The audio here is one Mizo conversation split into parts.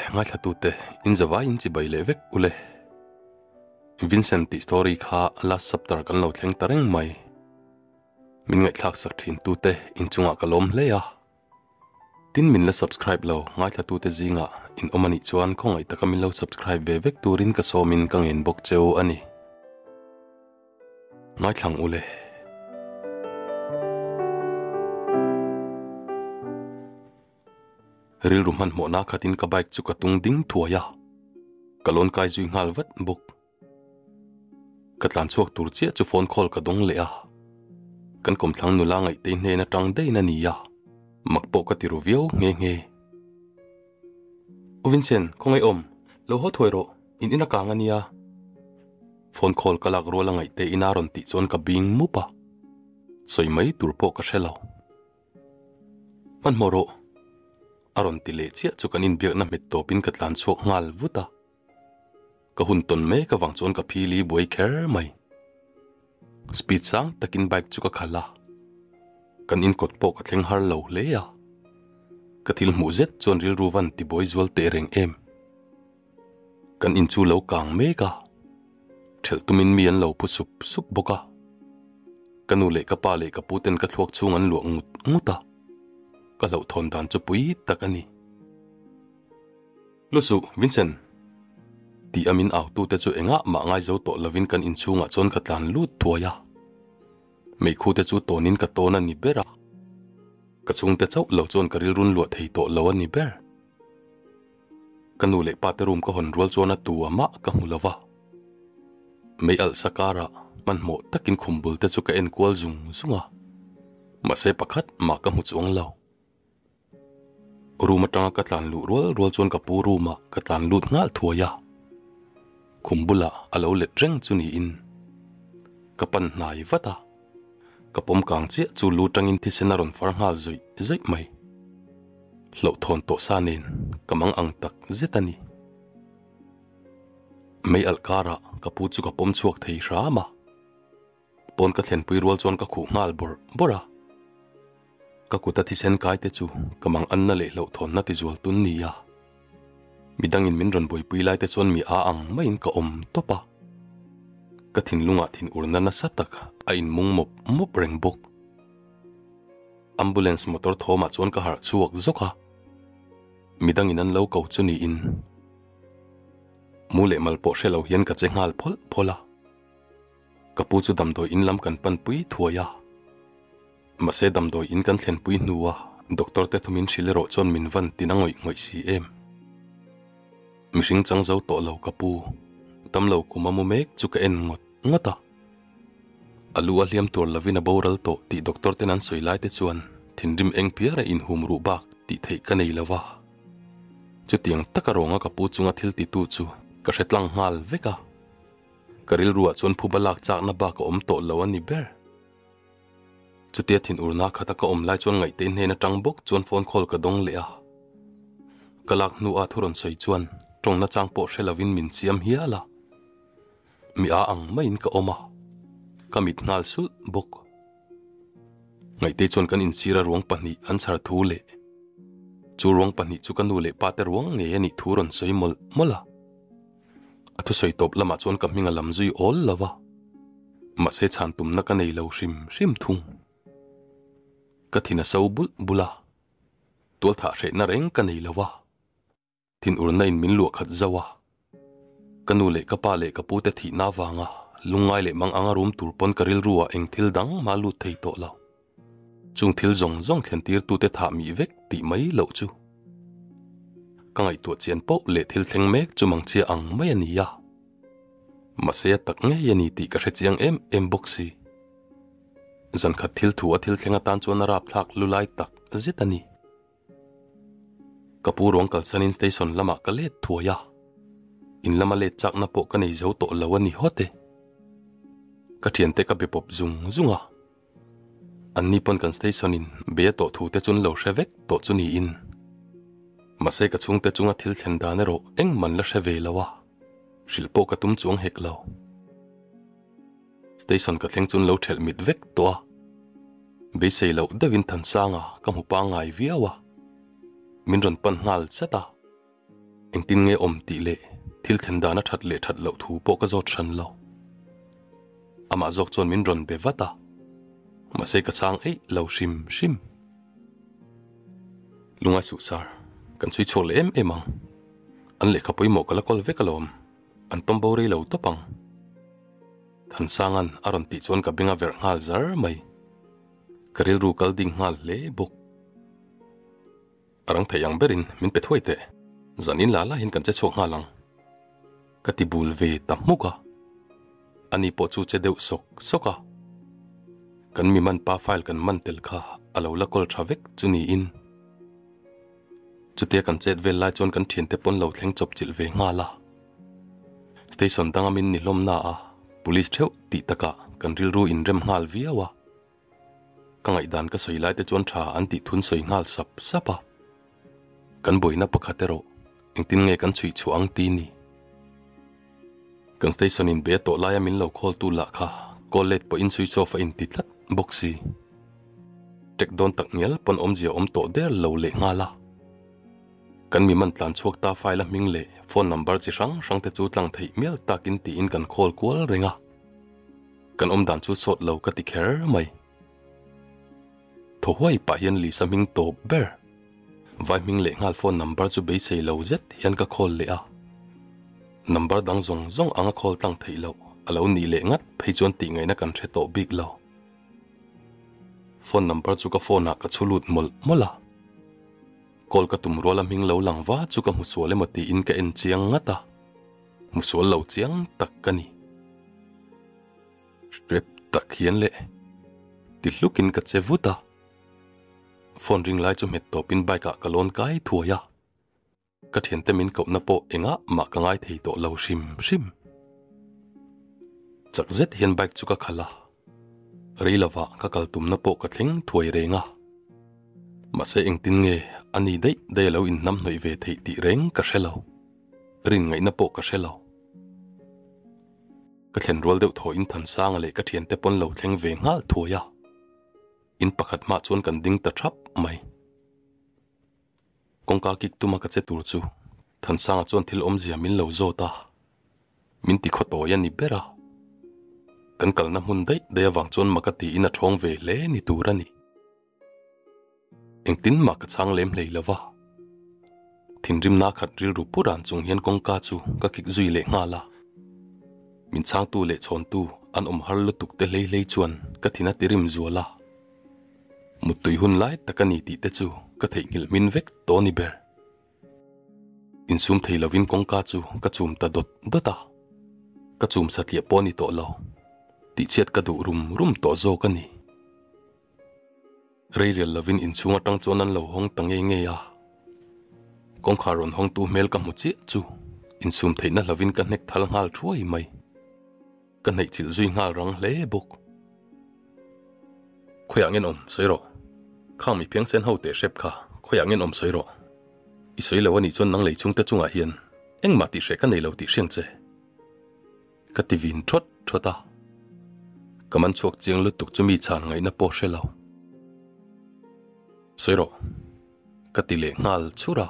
Awle, ngaithlatute in zavai in chibai leh vek ule. Vincent tih story kha last chapter kan lo thleng ta reng mai. Min ngaihthlak sak thin tute in chungah ka lawm hle a. Tin min la subscribe lo ngaithlatute zingah in awm anih chuan khawngaih taka min lo subscribe ve vek turin ka sawmin ka ngen bawk cheu a ni. Ngaithlang ule. Rilru hmanhmawhna khatin ka bike chu ka tung ding thuai a, ka lawn kai zui nghal vat bawk. Ka tlan chhuak tur chiah chu phone call ka dawng leh a, kan kawmthlang nula ngaihtei hnen atang daih a ni a, mak pawh ka ti ru viau nghe nghe. U Vincent, khawngaih awm, lo haw thuai rawh, in in a kang a nia. Phone call ka lak rual a ngaihtei ina rawn tih chuan ka bing mup a, sawi mai tur pawh ka hre lo. Hmanhmawh rawh. A rawn ti leh chiah chu kan inbiakna hmet tawpin ka tlan chhuak nghal vut a. Ka hun tawn mek avang chuan ka phili buai kher mai. Speed sang takin bike chu ka khalh a. Kan inkawt pawh ka thleng har lo hle a. Ka thil hmuh zet chuan rilru van ti buai zual teh reng em. Kan in chu lo kang mek a, thelh tumin mi an lo phu sup sup bawk a. Ka nu leh ka pa leh ka pu ten ka thluak chhung an luah ngut ngut a, ka hlauhthawn dan chu pui tak a ni. Lusuh, Vincent! Tih a min au tute chu engah mah ngai zo tawh lovin kan inchhungah chuan ka tlan lut thuai a. Meikhu te chu tawnin ka tawn a ni ber a, ka chhungte chauh lo chuan ka rilrun luah thei tawh lo a ni ber. Ka nu leh pa te room ka hawn rual chuan a tu a mah ka hmu lo va. Mei alh sa karah hmanhmawh takin khum bul te chu ka en kual zung zung a, mahse pakhat mah ka hmu chuang lo. Room atanga ka tlan luh rual rual chuan ka pu room ah ka tlan lut nghal thuai a, khum bulah a lo let reng chu niin ka pan hnai vat a. Ka pawm kang chiah chu lu tangin thisen a rawn far nghal zawih zawih mai. Hlauhthawn tawh sa nen ka mang ang tak zet a ni. Mei alh karah ka pu chu ka pawm chhuak thei hram a. Pawn ka thlenpui rual chuan ka khuh nghal bawrh bawrh a. Ka kuta thisen kai te chu ka mang anna leh hlauhthawnna ti zual tun ni a. Midangin min rawn buaipui lai te chuan mi a ang maiin ka awm tawp a. Ka thinlungah thinurna nasa tak a inmung mawp mawp reng bawk. Ambulance motor thawmah chuan ka harh chhuak zawk a. Midangin an lo ko chu niin mu leh mal pawh hre lo hian ka che nghal phawlh phawlh a. Ka pu chu damdawi in lam kan panpui thuai a. Mahse damdawi in kan thlenpui hnua doctor te thumin hrilh erawh chuan min van tin a ngawih ngawih si em. Mihring chang zo tawh lo ka pu, damlo kum a mu mek chu ka en ngawt ngawt a. A lu a hliam tur lovin a boral tawh tih doctor ten an sawi lai te chuan thinrim eng piar a inhum ruh bak tih theih ka nei lo va. Chutiang taka rawnga ka pu chunga thil titu chu ka hre tlang nghal vek a. Ka rilruah chuan phuba lak chakna bak a awm tawh lo a ni ber. Chutia thinurna khata ka awm lai chuan ngaihtei hnen atang bawk chuan phone call ka dawng leh a. Ka lak hnuah thu rawn sawi chuan tawngna chang pawh hre lovin min chiam hial a. Mi a ang maiin ka awm a, ka mit nghal sulh bawk. Ngaihtei chuan kan insira ruang pahnih an chhar thu leh chu ruang pahnih chu ka nu leh pa te ruang ngei a nih thu rawn sawi mawlh mawlh a. A thusawi tawp lamah chuan ka hming a lam zui awl lo va, mahse chhan tumna ka nei lo hrim hrim thung. Ka thin a so bulh bulh a, tual thah hrehna reng ka nei lo va, thinurna in min luah khat zauh a. Ka nu leh ka pa leh ka pute thihna avanga lungngai leh mang anga rum tur pawn ka rilru ah eng thil dang mah lut thei tawh lo. Chung thil zawng zawng thlen tirtute thah mih vek tih mai loh chu. Ka ngaihtuah chian poh leh thil thleng mek chu mangchhia ang mai a ni a. Mahse a tak ngei a ni tih ka hre chiang em em bawk si. Zankhat thil thu a thil thleng atan chuan a rapthlak lu lai tak zet a ni. Ka pu ruang kalsanin station lamah ka let thuai a, in lama let chakna pawh ka nei zo tawh lo a ni hawt e. Ka thiante ka be pawp zung zung a. Anni pawn kan station in be a tawh thu te chu an lo hre vek tawh chu niin. Mahse ka chhungte chunga thil thlen dan erawh engman la hre ve lo a, hrilh pawh ka tum chuang hek lo. Station ka thleng chu an lo thelh mit vek tawh a, beisei loh deuhin Thansanga ka hmu pangngai viau a, min rawn pan nghal chat a. Engtin nge awm tih leh thil thlen dan a that leh that loh thu pawh ka zawt hran lo. Amah zawk chuan min rawn be vat a, mahse ka chhang eih lo hrim hrim. Lungai suh sir, kan chhui chhuak leh em em ang. An lehkha pawimawh ka la kawl vek alawm, an tawm bo rei lo tawp ang. Thansanga'n a rawn tih chuan ka beng a verh nghal zar mai. Ka rilru kal ding nghal hle bawk. A rang thei ang berin min pe thuai teh, zan in la lahin kan che chhuak nghal ang. Ka ti bul ve ta hmuk a, ani pawh chu che deuh sawk sawk a. Kan mi man pa file kan man tel kha a lo la kawl tha vek chu niin. Chutia kan chet vel lai chuan kan thiante pawn lo thleng chawp chilh ve nghal a. Station danga min ni hlawm na a, police theuh tih takah kan rilru inrem nghal viau a. Ka ngaihdan ka sawi lai te chuan tha an tih thun sawi nghal sap sap a. Kan buaina pakhat erawh engtin nge kan chhuih chhuah ang ti ni. Kan station in be tawh laia min lo call tu lah kha call let pawhin switch off a inti tlat bawk si. Tek dawn tak ngial pawn awmzia awm tawh der lo leh nghal a. Kan mi man tlan chhuak ta file a hming leh phone number chi hrang hrang te chu tlang theih mial takin tiin kan call kual reng a. Kan awm dan chu sawt lo ka ti kher mai. Thaw huai pah hian Lisa hming tawp ber. Vai hming leh nghal phone number chu beisei lo zet hian ka call leh a. Number dang zawng zawng anga call tlang theih loh a lo nih leh ngat phei chuan tih ngaihna kan hre tawh bik lo. Phone number chu ka phone ah ka chhu lut mawlh mawlh a. Call ka tum rual a hming lo lang va chu ka hmu sual emaw tiin ka en chiang ngat a. Hmu sual lo chiang tak ka ni. Hrep tak hian leh ti hlukin ka che vut a. Phone ring lai chu hmet tawpin bike ah ka lawn kai thuai a. Ka thiante min kohna pawh engah mah ka ngai thei tawh lo hrim hrim. Chak zet hian bike chu ka khalh a. Rei lovah ka kal tumna pawh ka thleng thuai reng a. Mahse engtin nge a ni daih daih a lo inhnam hnawih ve theih tih reng ka hre lo. Rin ngaihna pawh ka hre lo. Ka thlen rual deuh thaw in Thansanga leh ka thiante pawn lo thleng ve nghal thuai a. In pakhat hmah chuan kan ding ta thap mai. Kawngka kik tuma ka che tur chu Thansanga chuan thil awmzia min lo zawt a. Min ti khaw tawi a ni ber a. Kan kalna hmun daih daih avang chuan maka tiin a thawng ve hle ni tur a ni. Engtin mah ka chhang lem hlei lo va. Thinrimna khat rilru pu ran chung hian kawngka chu ka kik zui leh nghal a. Min chhangtu leh chhawntu an awm har lutuk te hlei hlei chuan ka thin a ti rim zual a. Muttui hun lai tak a ni tih te chu ka theihnghilh hmin vek tawh a ni ber. Insum thei lovin kawngka chu ka chum ta dawt dawt a. Ka chum satliah pawh a ni tawh lo. Tihchhiat ka duh rum rum tawh zawk a ni. Rei rial lovin inchhung atang chuan an lo hawng ta ngei ngei a. Kawngkhar rawn hawngtu hmel ka hmu chiah chu insum theihna hlovin ka hnek thal nghal thuai mai. Ka hnaih chilh zui nghal rang hle bawk. Khawiah ngen awm sawi rawh. Khang mi phiangsen ho teh hrep kha khawiah ngen awm sawi rawh. I sawi lo anih chuan nang lei chhungte chungah hian engmah tih hreh ka nei lo tih hriang che. Ka ti vin thawt thawt a, ka man chhuak chiang lutuk chu mi chhan ngaihna pawh hre lo. Sawi rawh, ka ti leh nghal chhur a,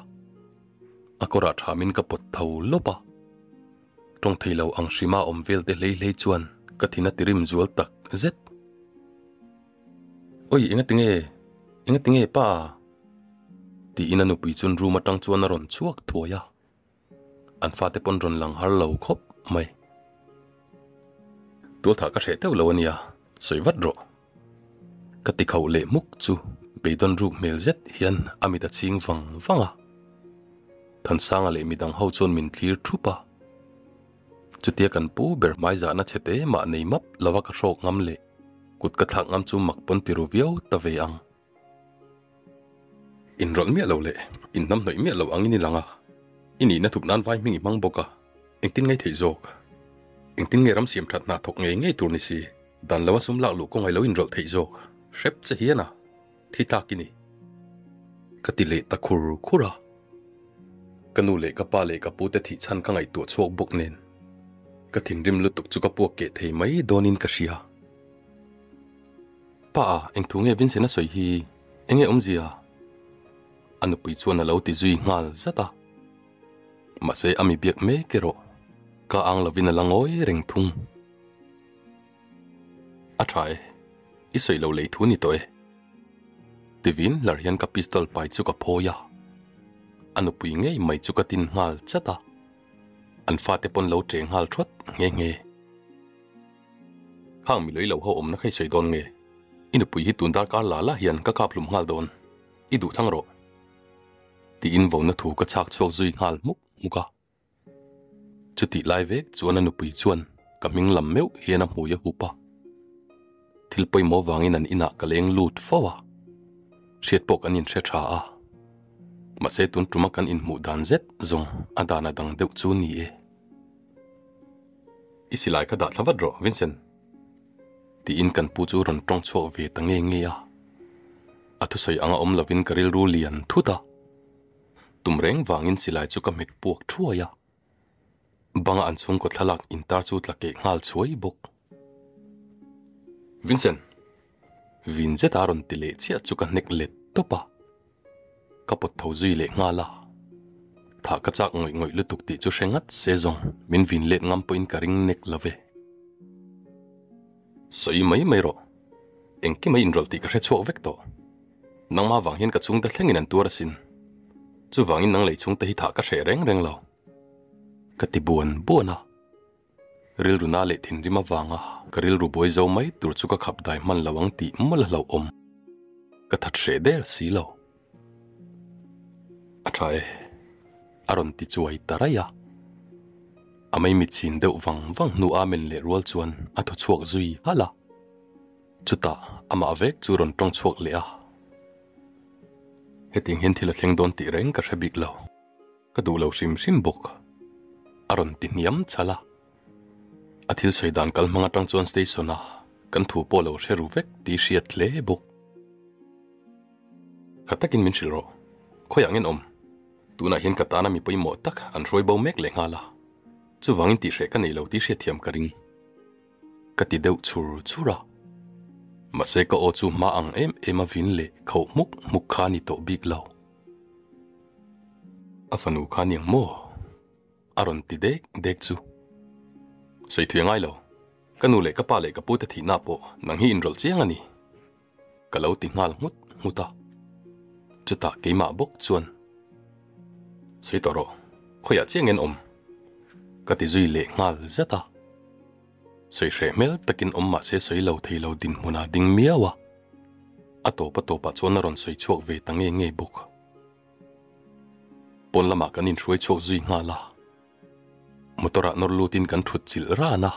a kawrah thamin ka pawt tho lawp a, tawng thei lo ang hrima awm vel te hlei hlei chuan ka thin a ti rim zual tak zet. Oi enga tinge, enga tinge pa? Tiin a nupui chuan room atang chuan a rawn chhuak thuai a. An fate pawn rawn lang har lo khawp mai. Tualthah ka hreh teuh lo ania, sawi vat rawh. Ka ti khauh leh hmuk chu beidawn ruk hmel zet hian a mit a chhing vang vang a. Thansanga leh midang ho chuan min thlir thup a. Chutia kan pu ber hmaizahna chhe te mah nei map lova ka hrawk ngam leh kut ka thlak ngam chu mak pawn ti ru viau ta ve ang. Inrawlh miah lo leh inhnam hnawih miah lo angin i lang a, i nihna thup nan vai hming i hmang bawk a, engtin ngei theih zawk? Engtin nge ram siam that hna thawk ngei ngei tur ni si, dan lo a sum lak luh kawngaih lo inrawlh theih zawk? Hrep che hian a, thi tlak i ni. Ka ti leh ta khur khur a. Ka nu leh ka pa leh ka pute thih chhan ka ngaihtuah chhuak bawk nen, ka thinrim lutuk chu ka puak keh thei mai dawnin ka hria. Pa a, eng thu nge Vincent a sawi hi? Enge awmzia? A nupui chuan a lo ti zui nghal zat a. Mahse a mi biak mek erawh ka ang lovin a la ngawi reng thung. A tha e, i sawi lo lei thu ni tawh e. Tivin hlar hian ka pistol pai chu ka phawi a, a nupui ngei mai chu ka tin nghal chat a, an fate pawn lo che nghal thawt nghe nghe. Khang mi lei lo ho awmna kha i sawi dawn nge? I nupui hi tun darkar la la hian ka kap hlum nghal dawn, i duh thlang rawh. Tiin vona thu ka chhak chhuak zui nghal hmuk hmuk a. Chutih lai vek chuan a nupui chuan ka hming lam meuh hian a hmui a hup a. Thil pawimawh vangin an inah ka leng lut fo a, hriat pawh kan inhre tha a. Mahse tun tuma kan inhmuh dan zet zawng a dan a dang deuh chu ni e. I silai kha dah thla vat rawh, Vincent. Tiin kan pu chu rawn tawng chhuak ve ta nge nge a. A thusawi anga awm lovin ka rilru lian thut a. Tum reng vangin silai chu ka hmet puak thuai a. Banga an chhungkaw thlalak intar chu tla keh nghal chhuai bawk. Vincent! Vin zeta rawn ti leh chiah chu ka hnek let tawp a. Ka pawt tho zui leh nghal a. Thah ka chak ngawih ngawih lutuk tih chu hre ngat se zawng min vin let ngam pawhin ka ring nek lo ve. Sawi mai mai rawh. Engkim a inrawlh tih ka hre chhuak vek tawh. Nangmah vang hian ka chhungte thlengin an tuar asin. Chuvangin nang lei chhungte hi thah ka hreh reng reng lo. Ka ti buan buan a. Rilru na leh thinrim avanga ka rilru buai zo mai tur chu ka khap dai hman lo ang tih mawlh a hlauhawm. Ka that hreh der si lo. A tha e. A rawn ti chuai ta raih a. A maimitchhin deuh vang vang hnu amen leh rual chuan a thaw chhuak zui halh a. Chutah amah vek chu rawn tawng chhuak leh a. Hetiang hian thil a thleng dawn tih reng ka hre bik lo. Ka duh lo hrim hrim bawk. A rawn ti hniam chhal a. A thil sawi dan kal hmang atang chuan station a kan thu pawh lo hre ru vek tih hriat hle bawk. Tha takin min hrilh rawh. Khawiah ngen awm? Tunah hian ka tana mi pawimawh tak an hruai bo mek leh nghal a. Chuvangin tihhreh ka nei lo tih hriatthiam ka ring. Ka ti deuh chur chur a. Mahse ka aw chu hma ang em em a vin leh khauh hmuk hmuk kha a ni tawh bik lo. A fanu kha aniang maw? A rawn ti dek dek chu. Sawi thui a ngai lo. Ka nu leh ka pa leh ka pute thihna pawh nang hi inrawlh chiang a ni. Ka lo ti nghal nghut nghut a. Chutah keimah bawk chuan, Sawi tawh rawh, khawiah chiang ngen awm? Ka ti zui leh nghal zat a. Sawi hreh hmel takin awm mahse sawi lo thei lo dinhmunah ding miau a. A tawp a tawpah chuan a rawn sawi chhuak ve ta nge nge bawk. Pawn lamah kan inhruai chhuak zui nghal a. Motor ah nawr lutin kan thut chilh ran a.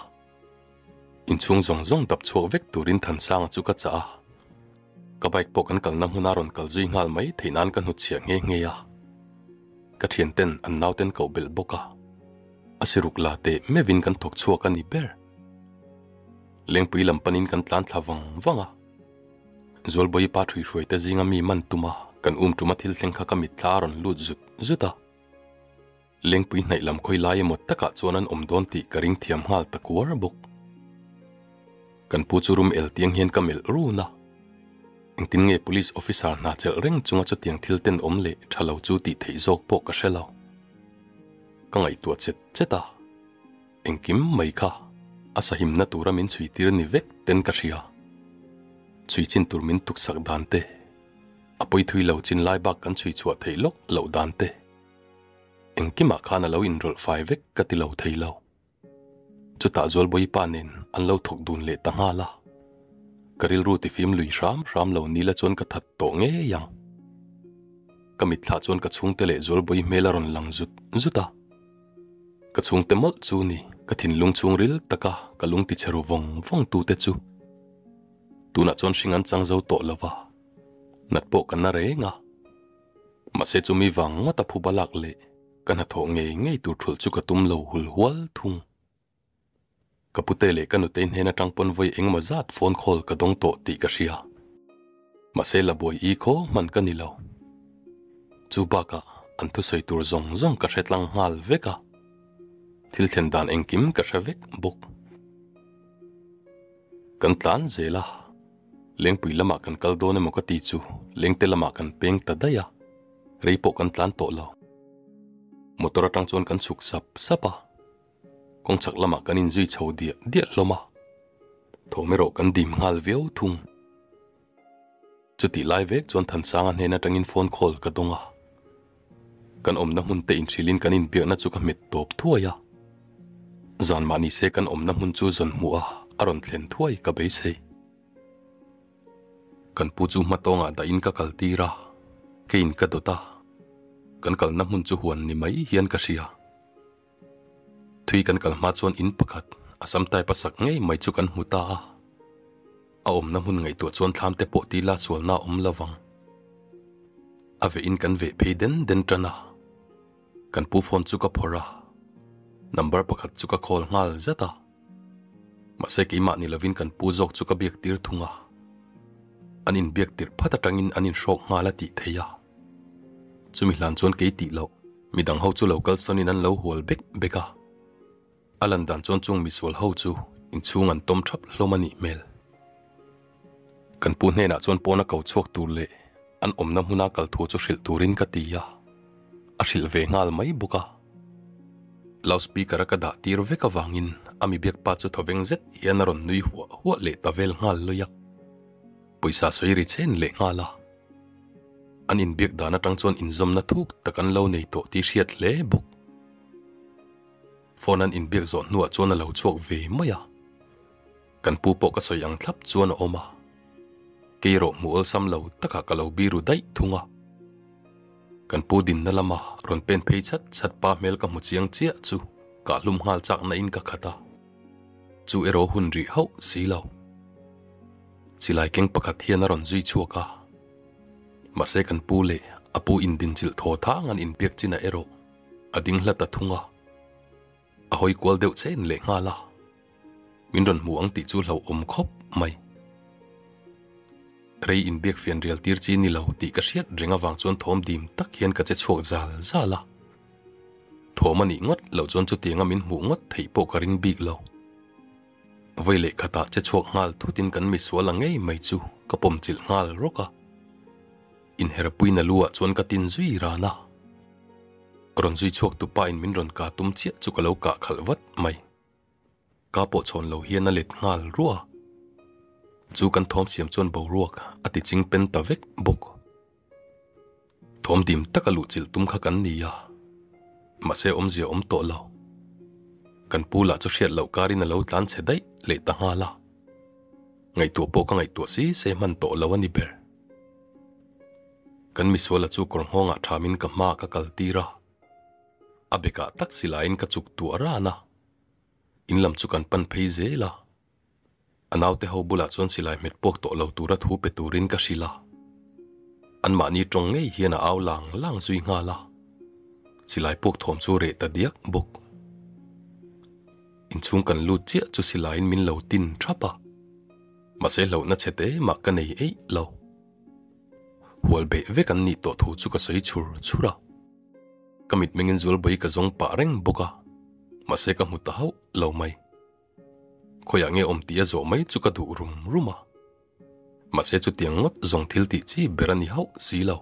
Inchhung zawng zawng dap chhuak vek turin Thansanga chu ka chah a. Ka bike pawh kan kalna hmuna rawn kal zui nghal mai theih nan ka hnutchhiah nghe nghe a. Ka thianten an nauten koh belh bawk a. A siruk la teh meuhin kan thawk chhuak a ni ber. Lengpui lam panin kan tlan thla vang vang a. Zualbawi pa ṭhuihruai te zinga mi man tum a, kan um ṭuma thil thleng kha ka mitthla a rawn lut zut zut a. Lengpui hnaih lam khawi lai emaw takah chuan an awm dawn tih ka ring thiam nghal ta kuar bawk. Kan pu chu rum el tiang hian ka melh run a. Engtin nge police officer hna chelh reng chunga chutiang thil ten awm leh tha lo chu tih theih zawk pawh ka hre lo. Ka ngaihtuah chet chet a. Engkim mai kha a sahimna tura min chhui tir ni vek ten ka hria. Chhui chin tur min tuksak dan te, a pawi thui lo chin lai bak kan chhui chhuah theih lawk loh dan te. Engkimah khan a lo inrawlh fai vek ka ti lo thei lo. Chutah Zualbawi pa nen an lo thawk dun leh ta nghal a. Ka rilru tifim lui hram hram lo nila chuan ka that tawh ngei ang. Ka mitthlah chuan ka chhungte leh Zualbawi hmel a rawn lang zut zut a. Ka chhungte mawlh chu ni ka thinlung chhungril taka ka lung tichhe ru vawng vawng tute chu. Tunah chuan hring an chang zo tawh lo va, nat pawh ka na reng a. Mahse chumi vang ngawt a phuba lak leh ka hnathawh ngei ngei tur thulh chu ka tum lo hul hual thung. Ka pute leh ka nutei hnen atang pawn vawi engemaw zat phone call ka dawng tawh tih ka hria. Mahse la buai i khaw hman ka ni lo. Chu bakah an thusawi tur zawng zawng ka hre tlang nghal vek a. Thil thlen dan engkim ka hre vek bawk. Kan tlan zel a. Lengpui lamah kan kal dawn emaw ka ti chu lengte lamah kan peng ta daih a, rei pawh kan tlan tawh lo. Motor atang chuan kan chhuk sap sap a, kawng chhak lamah kan inzui chho diah diah hlawm a, thawm erawh kan dim nghal viau thung. Chutih lai vek chuan Thansanga hnen atangin phone call ka dawng a, kan awmna hmun te inhrilhin kan inbiakna chu ka hmet tawp thuai a, zan mah nise kan awmna hmun chu zawn hmuh a a rawn thlen thuai ka beisei. Kan pu chu hmatawngah dahin ka kal tir a, keiin ka dawt a, kan kalna hmun chu huan ni mai hian ka hria. Thui kan kal hma chuan in pakhat a sam type a sak ngei mai chu kan hmu ta a, a awmna hmun ngaihtuah chuan thlam te pawh tila sualna a awm lo vang. A vehin kan veh phei den den tan a, kan pu phone chu ka phawrh a, number pakhat chu ka call nghal zat a. Mahse keimah ni lovin kan pu zawk chu ka biak tir thung a, an inbiak tirh phat atangin an inhrawk nghal a tih theih a. Chumi hlan chuan kei tih loh, midang ho chu lo kalsawnin an lo hual bek bek a. A lan dan chuan chung misual ho chu inchhung an tawm thap hlawm a nih hmel. Kan pu hnenah chuan pawna ko chhuak tur leh an awmna hmuna kal thu chu hrilh turin ka ti a, a hrilh ve nghal mai bawk a. Loudspeaker a ka dah tir vek avangin a mi biak pa chu thawveng zet hian a rawn nui huah huah leh ta vel nghal lawih a, pawisa sawi ri chen leh nghal a. An inbiak dan atang chuan inzawmna thuk tak an lo nei tawh tih hriat hle bawk. Phone an inbiak zawh hnuah chuan a lo chhuak ve mai a. Kan pu pawh ka sawi ang thlap chuan a awm a, kei erawh hmuh awlsam lo takah ka lo biru daih thung a. Kan pu dinna lama rawn pen phei chat chat pa hmel ka hmu chiang chiah chu kah hlum nghal chakna in ka khat a, chu erawh hun rih hauh si lo. Silai keng pakhat hian a rawn zui chhuak a, mahse kan pu leh a pu indinchilh thaw thang an inbiak chinah erawh a ding hla ta thung a, a hawi kual deuh chen leh nghal a. Min rawn hmu ang tih chu hlauhawm khawp mai. Rei inbiak fian rial tir chi ni lo tih ka hriat reng avang chuan thawm dim tak hian ka che chhuak zal zal a. Thawm a nih ngawt loh chuan chutianga min hmuh ngawt theih pawh ka ring bik lo. Vawi leh khatah che chhuak nghal thutin kan misual a ngei mai chu ka pawm chilh nghal rawk a. Inherpuina lu ah chuan ka tin zui ran a. Rawn zui chhuak tu pa in min rawn ka tum chiah chu ka lo kah khalh vat mai. Ka pawh chhawn lo hian a let nghal ruah a, chu kan thawm siam chuan boruak a ti ching pen ta vek bawk. Thawm dim taka luh chilh tum kha kan ni a, mahse awmzia awm tawh lo. Kan pu lah chu hriat loh karin a lo tlan chhe daih leh ta nghal a, ngaihtuah pawh ka ngaihtuah si se hman tawh lo a ni ber. Kan misuala chu kawr nghawngah thamin ka hmaah ka kal tir a, a bekah tak silaiin ka chuk tuah ran a. In lam chu kan pan phei zel a, a naute ho bulah chuan silai hmet puak tawh lo tura thu pe turin ka hrilh a. Anmahni tawng ngei hian a au lang lang zui nghal a, silai puak thawm chu reh ta diak bawk. Inchhung kan lut chiah chu silaiin min lo tin thap a, mahse hlauhna chhe te mah ka nei eih lo. Hual beh vek an nih tawh thu chu ka sawi chhur chhur a. Ka mitmengin Zualbawi ka zawng pah reng bawk a, mahse ka hmu ta hauh lo mai. Khawiah nge awm tih a zawh mai chu ka duh rum rum a, mahse chutiang ngawt zawng thil tih chi ber a ni hauh si lo.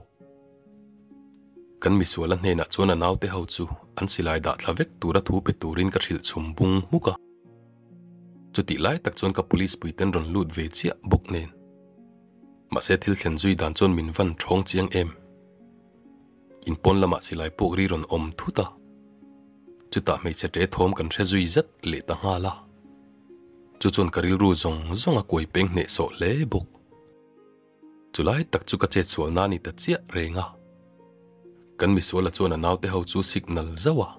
Kan misuala hnenah chuan a naute ho chu an silai dah thla vek tura thu pe turin ka hrilh chhum bung hmuk a. Chutih lai tak chuan ka police puiten rawn lut ve chiah bawk nen. Mahse thil thlen zui dan chuan min van thawng chiang em. In pawn lamah silai puk ri rawn awm thut a, chutah hmeichhe ṭe thawm kan hre zui zet leh ta nghal a. Chu chuan ka rilru zawng zawng a kuai peng hnehsawh hle bawk. Chulai tak chu ka chet sual na ni ta chiah reng a. Kan misuala chuan a naute ho chu signal zauh a,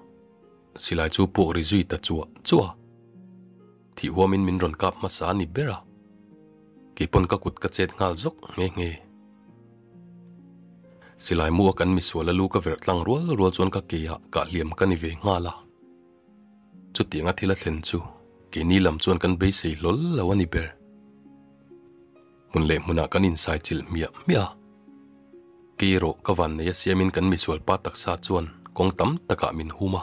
silai chu puk ri zui ta chuah chuah a. Thih huamin min rawn kap hmasa a ni ber a, keipawn ka kut ka chet nghal zawk nghe nghe. Silai mu a kan misual a lu ka verh tlang rual rual chuan ka ke ah kah hliam ka ni ve nghal a. Chutiang a thil a thlen chu keini lam chuan kan beisei hlawl lo a ni ber. Hmun leh hmunah kan insai chilh hmiah hmiah a. Kei erawh ka vannei a siamin kan misual pa taksa chuan kawng tam takah min hum a.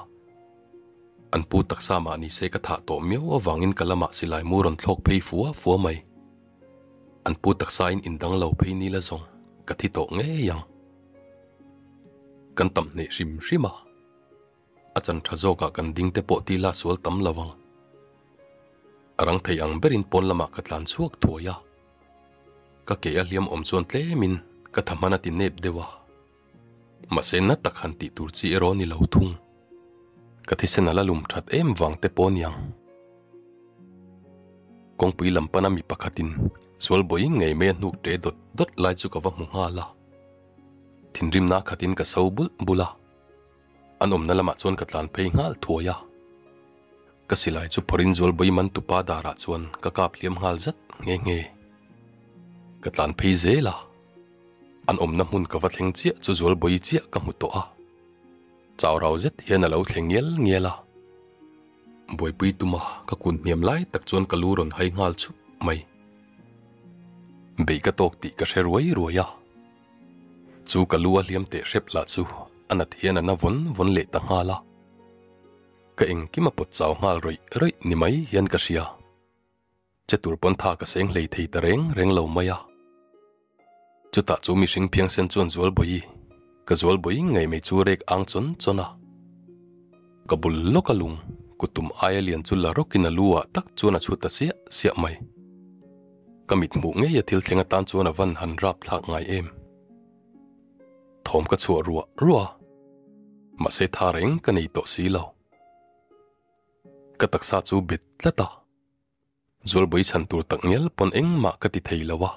An pu taksa mah ni se ka thah tawh miau avangin ka lamah silai mu rawn thlawk phei fua fua mai. An pu taksain indang lo phei ni la zawng ka thi tawh ngei ang. Kan tam hneh hrim hrim a. A chan tha zawkah kan ding te pawh tila sual tam lo ang. A rang thei ang berin pawn lamah ka tlan chhuak thuai a. Ka ke a hliam awm chuan tlemin ka tha hman a ti nep deuh a. Mahse na tak han tih tur chi erawh ni lo thung. Ka thisen a la lum that em vang te pawh niang. Kawngpui lam pana mi pakhatin Sualbawi ngei mai a hnuk ṭe dawt dawt lai chu ka va hmu nghal a. Thinrimna khatin ka so bulh bulh a. An awmna lamah chuan ka tlan phei nghal thuai a. Ka silai chu phawrhin Zualbawi man tupa darah chuan ka kap hliam nghal zat nghe nghe. Ka tlan phei zel a. An awmna hmun ka va thleng chiah chu Zualbawi chiah ka hmu tawh a. Chau rau zet hian a lo thleng ngial ngial a. Buaipui tuma ka kun hniam lai tak chuan ka lu rawn hai nghal chhup mai. Bei ka tawk tih ka hre ruai ruai a. Chu ka lu a hliam teh hrep lah chu a nat hian a na vawn vawn leh ta nghal a. Ka engkim a pawt chau nghal rawih rawih ni mai hian ka hria. Che tur pawn tha ka seng hlei thei ta reng reng lo mai a. Chutah chu mihring phiangsen chuan Zualbawi, ka Zualbawi ngei mai chu rek ang chawn chawn a. Ka bul lawk a lung, kuttum aia lian chu la rawkin a lu ah tak chuan a chhut ta siah siah mai. Ka mit hmuh ngei a thil thleng atan chuan a van han rap thlak ngai em. Thawm ka chhuah ruah ruah a, mahse tha reng ka nei tawh si lo. Ka taksa chu bet tlat a. Zualbawi chhan tur tak ngial pawn engmah ka ti thei lo a.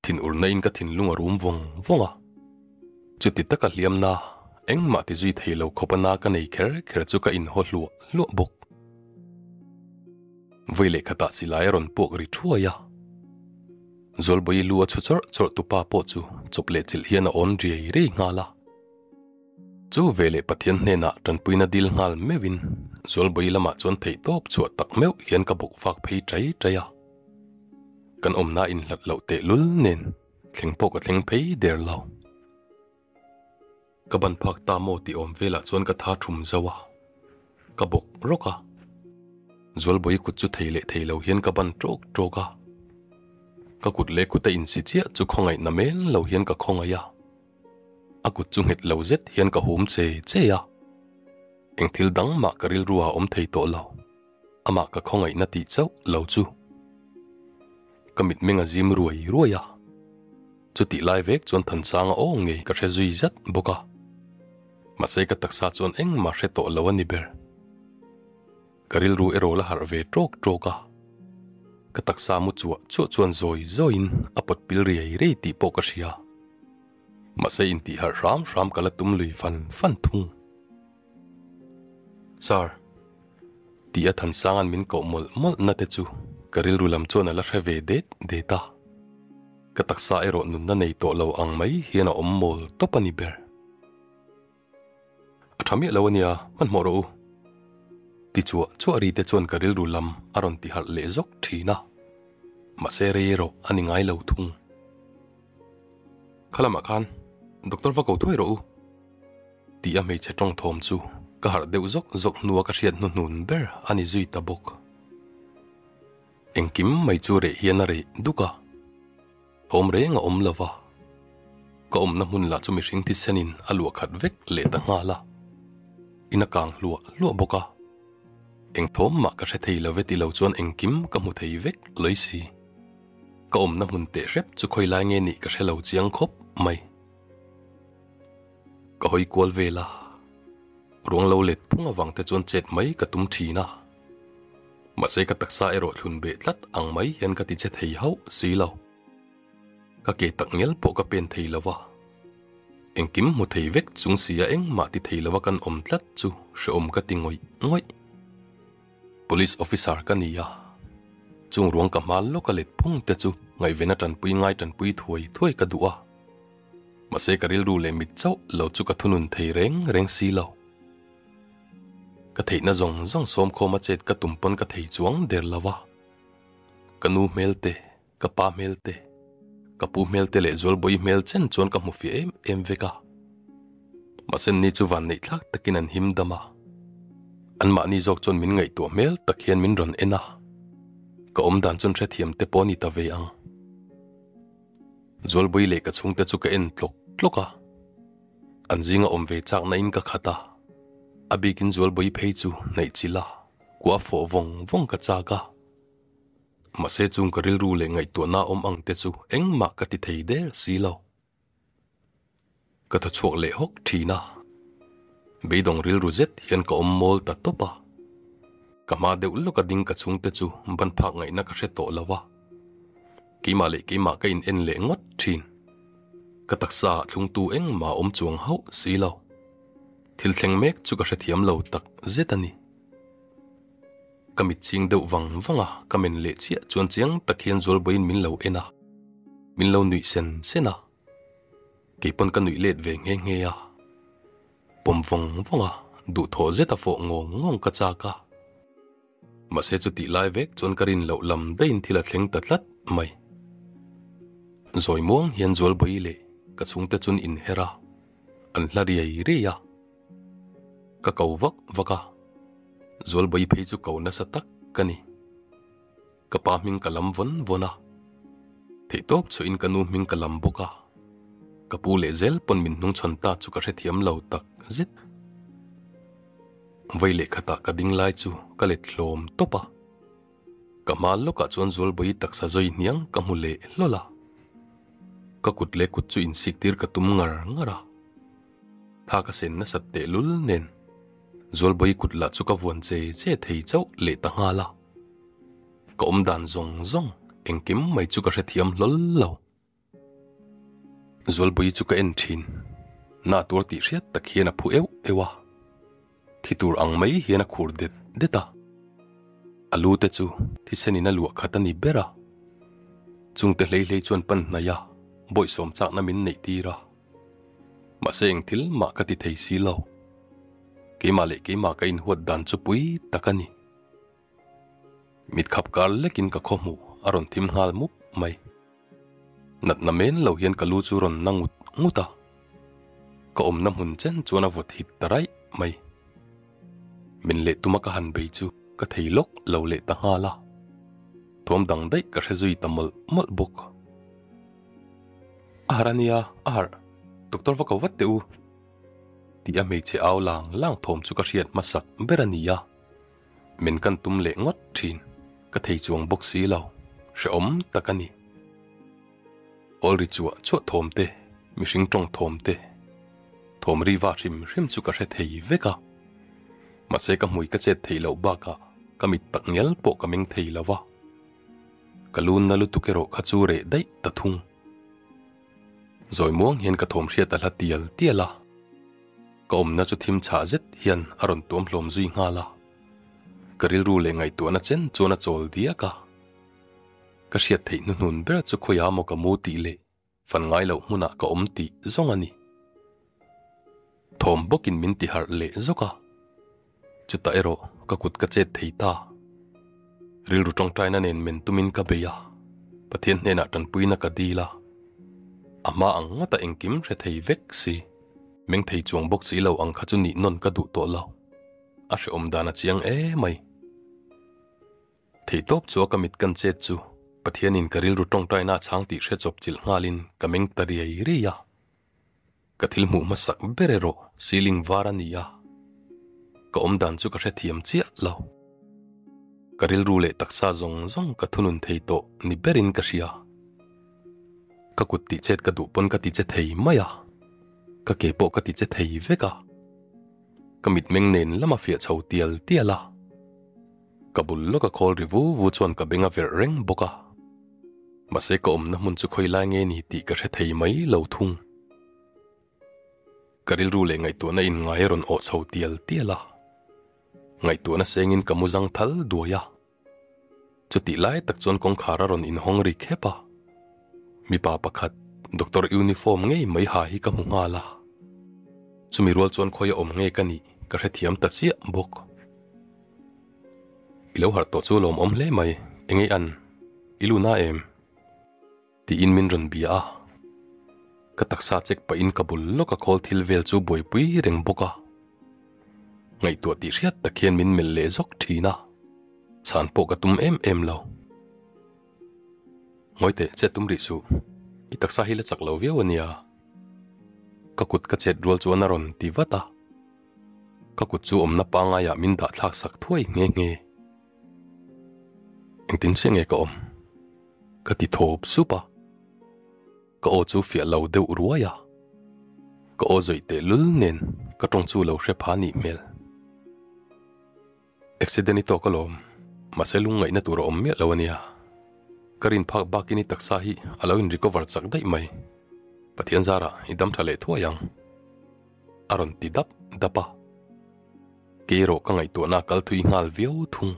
Thin urna in ka thinlung a rum vawng vawng a. Chuti taka hliamna engmah ti zui thei lo khawp a na ka nei kher kher chu ka inhaw hluah hluah bawk. Vawi leh khatah silai a rawn puak ri thuai a. Zualbawi lu a chhu chawrh chawrh tupa pawh chu chawp leh chilh hian a awn riai riai nghal a. Chu veleh Pathian hnenah tanpuina dil nghal meuhin Zualbawi lamah chuan theihtawp chhuah tak meuh hian ka bawk vak phei chai chai a. Kan awmna inhlat loh tehlul nen thleng pawh ka thleng phei der lo. Ka ban phak ta maw tih awm velah chuan ka tha thum zauh a, ka bawk rawk a. Zualbawi kut chu thei leh thei lo hian ka ban tawk tawk a. Ka kut leh kut a insi chiah chu khawngaihna men lo hian ka khawngaih a. A kut chu nghet lo zet hian ka hum che che a, eng thil dang mah ka rilru ah awm thei tawh lo, amah ka khawngaihna tih chauh lo chu. Ka mitmeng a zim ruai ruai a, chutih lai vek chuan Thansanga aw ngei ka hre zui zat bawk a, mahse ka taksa chuan engmah hre tawh lo a ni ber. Ka rilru erawh la harh ve tawk tawk a, ka taksa mu chuah chuah chuan zawi zawiin a pawt pil riai riai tih pawh ka hria. Mahse intih harh hram hram ka la tum lui fan fan thung. Sir, tih a Thansanga'n min koh mawlh mawlh na te chu ka rilru lam chuan a la hre ve det det a. Ka taksa erawh nunna nei tawh lo ang mai hian a awm mawl tawp a ni ber. A tha miah lo a nia, hmanhmawh rawh u. Ti chuah chuah ri te chuan ka rilru lam a rawn ti harh leh zawk thin a. Mahse rei erawh a ni ngai lo thung. Kha lamah khan Doctor va ko thuai rawh u. Tih a hmeichhe tawng thawm chu ka harh deuh zawk zawk hnua ka hriat hnuhnun ber a ni zui ta bawk. Engkim mai chu reh hian a reh duk a. Thawm reng a awm lo va, ka awmna hmun lah chu mihring thisenin a luah khat vek leh ta nghal a, in a kang hluah hluah bawk a. Eng thawm mah ka hre thei lo ve ti lo chuan engkim ka hmu thei vek lawi si. Ka awmna hmun teh hrep chu khawi lai nge nih ka hre lo chiang khawp mai. Ka hawi kual vel a, ruang lo let phung avang te chuan chet mai ka tum thin a. Mahse ka taksa erawh thlun beh tlat ang mai hian ka ti che thei hauh si lo. Ka ke tak ngial pawh ka pen thei lo va. Engkim hmu thei vek chung si a engmah ti thei lova kan awm tlat chu hrehawm ka ti ngawih ngawih. Police officer ka ni a, chung ruang ka hma lawka let phung te chu ngaihven a tanpui ngai tanpui thuai thuai ka duh a. Mahse ka rilru leh mit chauh lo chu ka thunun thei reng reng si lo. Ka theihna zawng zawng sawmkhawm a chet ka tum pawn ka thei chuang der lo va. Ka nu hmel te, ka pa hmel te, ka pu hmel te leh Zualbawi hmel chen chuan ka hmu fiah em em vek a. Mahse ni chu van neih thlak takin an him dam a. Anmahni zawk chuan min ngaihtuah hmel tak hian min rawn en a. Ka awmdan chuan hrethiam te pawh a ni ta ve ang. Zualbawi leh ka chhungte chu ka en tlawk tlawk a. An zinga awm ve chakna in ka khat a. A bikin Zualbawi phei chu hnaih chilh a, kua fawh vawng vawng ka chak a. Mahse chung ka rilru leh ngaihtuahna awm ang te chu engmah ka ti thei der si lo. Ka thaw chhuak leh hawk thin a, beidawng rilru zet hian ka awm mawl ta tawp a. Ka hma deuh lawka ding ka chhungte chu ban phak ngaihna ka hre tawh lo a. Keimah leh keimah ka in en leh ngawt thin. Ka taksa ah thlungtu engmah awm chuang hauh si lo. Thil thleng mek chu ka hrethiam lo tak zet a ni. Ka mit ching deuh vang vang a, ka men leh chiah chuan chiang tak hian Zualbawiin min lo en a, min lo nuih sen sen a. Keipawn ka nuih let ve nghe nghe a. Pawm vawng vawng a, duhthawh zet a fawh ngawng ngawng ka chak a. Mahse chutih lai vek chuan ka rin loh lam daihin thil a thleng ta tlat mai. Zawi muang hian Zualbawi leh ka chhungte chuan inher a, an hla riai riai a. Ka ko vak vak a, Zualbawi phei chu ko nasa tak ka ni. Ka pa hming ka lam vawn vawn a, theihtawp chhuahin ka nu hming ka lam bawk a, ka pu leh zel pawn min hnungchhawn ta chu ka hrethiam lo tak zet. Vei leh khatah ka ding lai chu ka let hlawm tawp a, ka hma lawkah chuan Zualbawi taksa zawi hniang ka hmu leh hlawl a, ka kut leh kut chu insik tir ka tum ngar ngar a, thla ka sen nasat tehlul nen Zualbawi kut lah chu ka vuan che che thei chauh leh ta nghal a. Ka awm dan zawng zawng engkim mai chu ka hrethiam hlawl lo. Zualbawi chu ka en thin. Na tur tih hriat tak hian a phu euh euh a. Thi tur ang mai hian a khur det det a. A lu te chu thisen in a luah khat a ni ber a. Chungte hlei hlei chuan pan hnaih a, bawihsawm chakna min neih tir a. Mahse eng thil mah ka ti thei si lo. Keimah leh keimah ka inhuat dan chu pui tak a ni. Mit khap kar lekin ka khaw hmuh a rawn thim nghal mup mai. Natna men lo hian ka lu chu rawn na ngut ngut a, ka awmna hmun chen chuan a vawt hit ta raih mai. Min leh tuma ka han bei chu ka thei lawk lo leh ta nghal a, thawm dang daih ka hre zui ta mawlh mawlh bawk. A harh a nia, a harh, doctor va ko vat teh u, tih a hmeichhe au lang lang thawm chu ka hriat hmasak ber a ni a. Min kan tum leh ngawt thin, ka thei chuang bawk si lo, hrehawm tak a ni. Awl ri chuah chuah thawm te, mihring tawng thawm te, thawm ri va hrim hrim chu ka hre thei vek a. Mahse ka hmui ka chet theih loh bakah ka mit tak ngial pawh ka meng thei lo va. Ka lunna lutuk erawh kha chu reh daih ta thung. Zawi muang hian ka thawm hriat a hla tial tial a. Ka awmna chu thim chhah zet hian a rawn tuam hlawm zui nghal a. Ka rilru leh ngaihtuahna chen chuan a chawl diak a. Ka hriat theih hnuhnun ber chu khawiah maw ka mu tih leh fan ngai loh hmunah ka awm tih zawng a ni. Thawm bawkin min ti harh leh zawk a. Chutah erawh ka kut ka chet thei ta. Rilru tawngtaina nen men tumin ka bei a, Pathian hnenah tanpuina ka dil a. A hma ang ngawta engkim hre thei vek si, meng thei chuang bawk si lo ang kha chu nih nawn ka duh tawh lo. A hrehawm dan a chiang emai. Theihtawp chu a ka mit kan chet chu Pathianin ka rilru tawngtaina a chhang tih hre chawp chilh nghalin ka meng ta riai riai a. Ka thil hmuh hmasak ber erawh ceiling var a ni a, ka awm dan chu ka hrethiam chiah lo. Ka rilru leh taksa zawng zawng ka thunun thei tawh ni berin ka hria. Ka kut tih chet ka duh pawn ka ti che thei mai a, ka ke pawh ka ti che thei vek a. Ka mitmeng nen lam a fiah chho tial tial a. Ka bul lawka khawl ri vu vu chuan ka beng a verh reng bawk a. Mahse ka awmna hmun chu khawi lai nge ni tih ka hre thei mai lo thung. Ka rilru leh ngaihtuahna in ngai a rawn awh chho tial tial a. Ngaihtuahna sengin ka mu zang thal duai a. Chutih lai tak chuan kawngkhar a rawn inhawng ri khep a. Mipa pakhat doctor uniform ngei mai ha hi ka hmu nghal a. Chumi rual chuan khawi a awm nge ka nih ka hrethiam ta chiah bawk. I lo harh tawh chu lawmawm hle mai, engei an? I lu na em? Tiin min rawn bia a. Ka taksa check pahin ka bul lawk a khawl thil vel chu buaipui reng bawk a. Ngaihtuah tih hriat tak hian min melh leh zawk thin a, chhan pawh ka tum em em lo. Ngawi teh, chet tum rih suh. I taksa hi la chak lo viau a nia. Ka kut ka chet rual chuan a rawn ti vat a. Ka kut chu awmna pangaiah min dah thlak sak thuai nghe nghe. Engtin chiah nge ka awm? Ka ti thawp sup a. Ka aw chu fiah lo deuh ruai a. Ka aw zawih teh lul nen ka tawng chu lo hre pha nih hmel. Accident i tawk alawm, mahse lungngaihna tur a awm miah lo ania. Ka rin phak bakin i taksa hi a lo in recover chak daih mai. Pathian zarah i dam tha leh thuai ang. A rawn ti dap dap a. Kei erawh ka ngaihtuahna a kal thui nghal viau thung.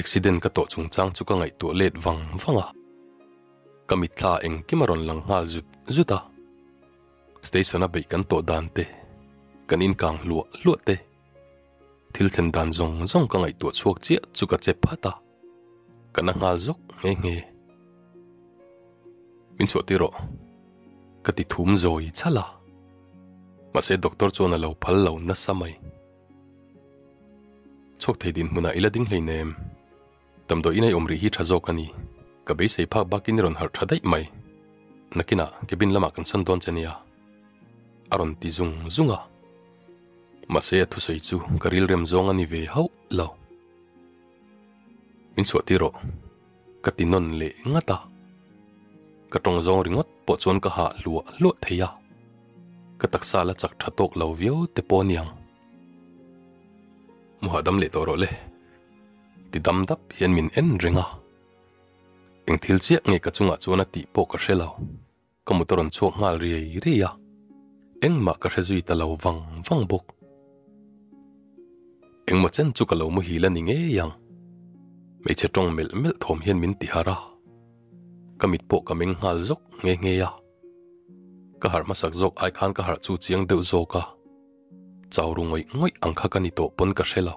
Accident ka tawh chungchang chu ka ngaihtuah let vang vang a. Ka mitthla engkim a rawn lang nghal zut zut a. Station a beih kan tawh dan te, kan inkang hluah hluah te, thil thlen dan zawng zawng ka ngaihtuah chhuak chiah chu ka che phat a, ka na nghal zawk nghe nghe. Min chhuah tir rawh, ka ti thum zawi chhal a. Mahse doctor chuan a lo phal lo nasa mai. Chhuak thei dinhmunah i la ding hleinem. Damdawi inei awm rih hi tha zawk a ni. Ka beisei phak bakin i rawn harh tha daih mai. Nakinah cabin lamah kan san dawn che nia. A rawn ti zung zung a. Mahse a thusawi chu ka rilrem zawng a ni ve hauh lo. Min chhuah tir rawh. Ka ti nawn leh ngat a. Ka tawng zawng ringawt pawh chuan ka hah hluah hluah thei a. Ka taksa la chak tha tawk lo viau te pawh a niang. Mu hahdam leh tawh rawh le. Ti dam dap hian min en reng a. Eng thil chiah nge ka chungah chuan a tih pawh ka hre lo. Ka mut a rawn chhuak nghal riai riai a. Engmah ka hre zui ta lo vang vang bawk. Engmaw chen chu ka lo muhil a ni ngei ang. Hmeichhe tawng melh melh thawm hian min ti harh a. Ka mit pawh ka meng nghal zawk nghe nghe a. Ka harh hmasak zawk ai khan ka harh chu chiang deuh zawk a. Chau ru ngawih ngawih ang kha ka ni tawh pawn ka hre lo.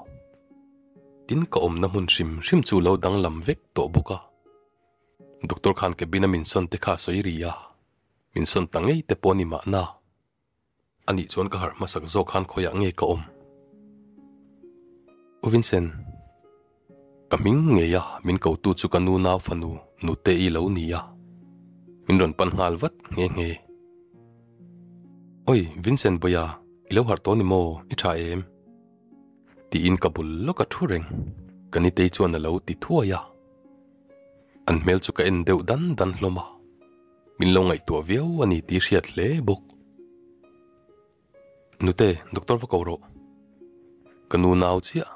Tin ka awmna hmun hrim hrim chu lo danglam vek tawh bawk a. Doctor khan cabin a min sawn te kha a sawi ri a, min sawn ta ngei te pawh a ni mahna. Anih chuan ka harh hmasak zawk khan khawiah nge ka awm? U Vincent, ka hming ngei a min kotu chu ka nu nau fanu Nute-i lo ni a, min rawn pan nghal vat nghe nghe. Oi Vincent Bawia, i lo harh tawh ni maw? I tha em? Tiin ka bul lawk a thu reng, ka nitei chuan a lo ti thuai a. An hmel chu ka en deuh dan dan hlawm a, min lo ngaihtuah viau a ni tih hriat hle bawk. Nute, doctor va ko rawh. Ka nu nau chiah,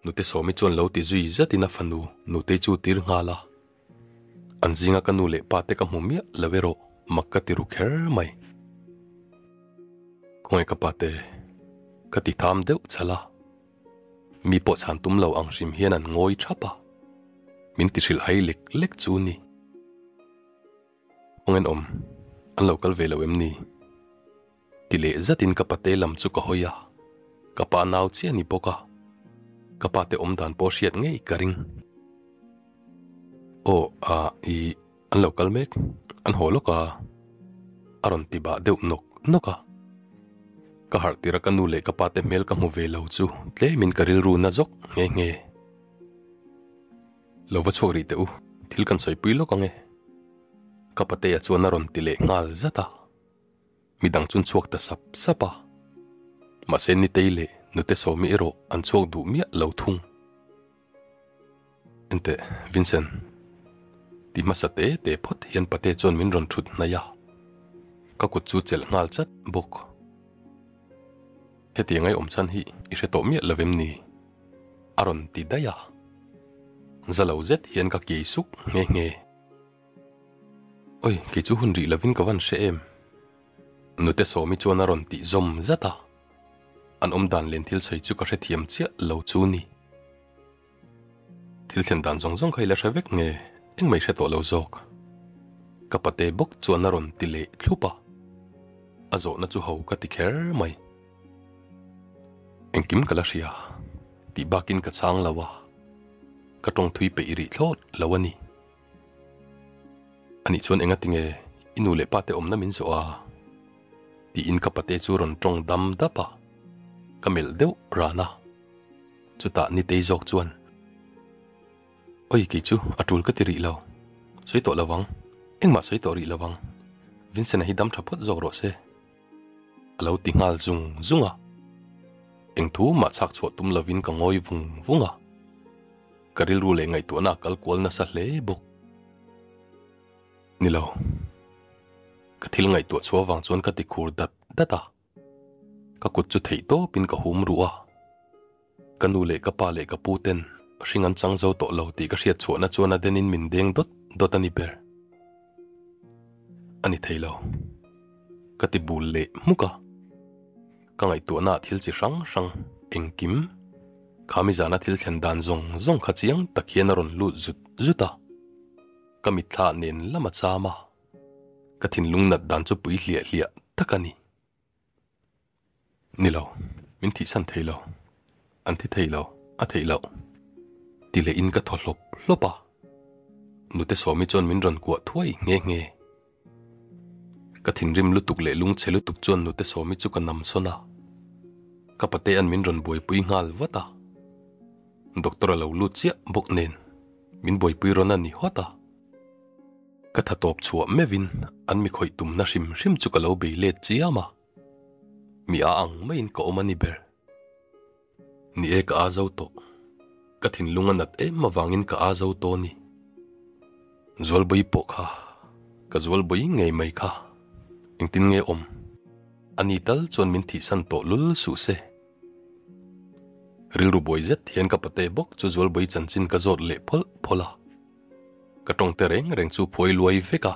nute Sawmi chuan lo ti zui zatin a fanu Nutei chu tir nghal a. An zinga ka nu leh pa te ka hmu miah lo erawh mak ka ti ru kher mai. Khawngaih ka pa te, ka ti tham deuh chhal a. Mi pawh chhan tum lo ang hrim hian an ngawi thap a, min ti hrilh hai lek lek chu ni. Khawngaih awm, an lo kal ve lo em ni? Ti leh zatin ka pate lam chu ka hawi a, ka pa nau chiah ni bawk a, ka pate awm dan pawh hriat ngei ka ring. Aw, a, i, an lo kal mek, an haw lawk a, a rawn ti bah deuh nawk nawk a. Ka harh tir a ka nu leh ka pate hmel ka hmu ve lo chu tlemin ka rilru na zawk nghe nghe. Lo va chhuak rih teh u, thil kan sawipui lawk ang e. Ka patea chuan a rawn ti leh nghal zat a. Midang chuan chhuak ta sap sap a. Mahse Nitei leh Nute Sawmi erawh an chhuak duh miah lo thung. Enteh, Vincent. Ti hmasa te te phawt hian Pate chuan min rawn thut hnaih a. Ka kut chu chelh nghal chat bawk. Hetiang ai awm chhan hi i hre tawh miah lo em ni? A rawn ti daih a. Za lo zet hian ka kiai suk nghe nghe. Oi, kei chu hun rih lovin ka van hre em? Nute Sawmi chuan a rawn tih zawm zat a. An awm dan len thil sawi chu ka hrethiam chiah lo chu ni. Thil thlen dan zawng zawng kha i la hre vek nge, engmah i hre tawh lo zawk. Ka pate bawk chuan a rawn ti leh thlup a. A zawhna chu ho ka ti kher mai. Engkim ka la hria, tih bakin ka chhang lo a. Ka tawng thui peih rih thlawt lo a ni. Anih chuan enga tinge i nu leh pa te awmna min zawh a? Tiin ka pate chu rawn tawng dam dap a, ka melh deuh ran a. Chutah Nitei zawk chuan, Oi kei chu a tul ka ti rih lo, sawi tawh lo vang, engmah sawi tawh rih lo vang, Vincent-a hi dam tha phawt zawk rawh se. A lo ti nghal zung zung a. Eng thu mah chhak chhuah tum lovin ka ngawi vung vung a, ka rilru leh ngaihtuahna a kal kual nasa hle bawk. Ni lo, ka thil ngaihtuah chhuah avang chuan ka ti khur dat dat a, ka kut chu theih tawpin ka hum ruh a, ka nu leh ka pa leh ka pu ten hring an chang zo tawh lo tih ka hriat chhuahna chuan a denin min deng dawt dawt a ni ber. A ni thei lo, ka ti bul leh hmuk a. Ka ngaihtuahna ah thil chi hrang hrang engkim khami zana thil thlen dan zawng zawng kha chiang tak hian a rawn lut zut zut a, ka mitthla nen lam a cham a, ka thinlung nat dan chu pui hliah hliah tak a ni. Ni lo, min thihsan thei lo, an thi thei lo, a theih loh ti leh in ka thaw hlawp hlawp a, nute Sawmi chuan min rawn kuah thuai nghe nghe. Ka thinrim lutuk leh lungchhe lutuk chuan nute Sawmi chu ka nam sawn a, ka patea'n min rawn buaipui nghal vat a. Doctor a lo lut chiah bawk nen min buaipui rawn a ni hawt a. Ka tha tawp chhuah meuhin an mi khawih tumna hrim hrim chu ka lo bei let chiam a, mi a ang maiin ka awm a ni ber. Ni e ka a zo tawh. Ka thinlung a nat em avangin ka a zo tawh a ni. Zualbawi pawh kha, ka zualbawi ngei mai kha. Engtin nge awm? A ni tal chuan min thihsan tawh lul suh se. Rilru buai zet hian ka pate bawk chu zualbawi chanchin ka zawt leh phawlh phawlh a. Ka tawngte reng reng chu phuai luai vek a.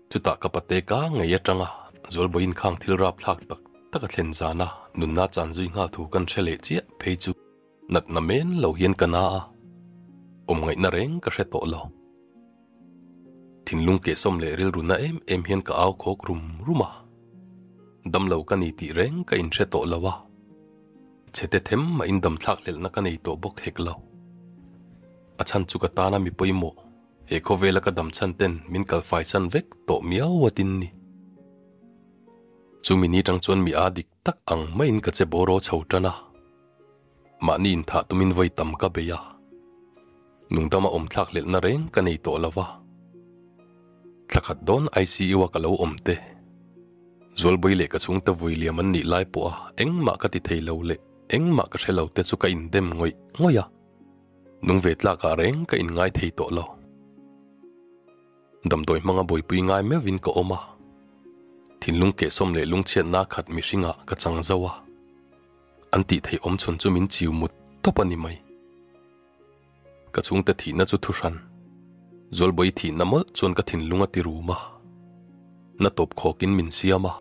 Chutah ka pate ka ngei atanga Zualbawiin khang thil rap thlak tak tak a thlen zana nunna chan zui nghal thu kan hre leh chiah phei chu natna men lo hian ka na a, awm ngaihna reng ka hre tawh lo. Thinlung kehsawm leh rilru na em em hian ka au khawk rum rum a, damlo ka ni tih reng ka inhre tawh lo a, chhete them mah in damthlak hlelhna ka nei tawh bawk hek lo. A chhan chu ka tana mi pawimawh. He khawvela ka dam chhan ten min kal fai chan vek tawh miau a tin ni. Chumi ni tang chuan mi a dik tak ang maiin ka che bawraw chho tan a. Mahni inthah tumin vawi tam ka bei a. Nungdama awm thlak hlelhna reng ka nei tawh lo va. Thla khat dawn ICU a ka lo awm te. Zualbawi leh ka chhungte vui liam an nih lai pawha engmah ka ti thei lo leh engmah ka hre lo te chu ka indem ngawih ngawih a. Nung ve tlakah reng ka inngai thei tawh lo. Damdawi hmanga buaipui ngai meuhin ka awm a, thinlung kehsawm leh lungchhiatna khat mihringah ka chang zo a, an tih theih awm chhun chu min chiu mut tawp a ni mai. Ka chhungte thihna chu thuhran, Zualbawi thihna mawlh chuan ka thinlung a ti rum a, na tawp khawkin min siam a.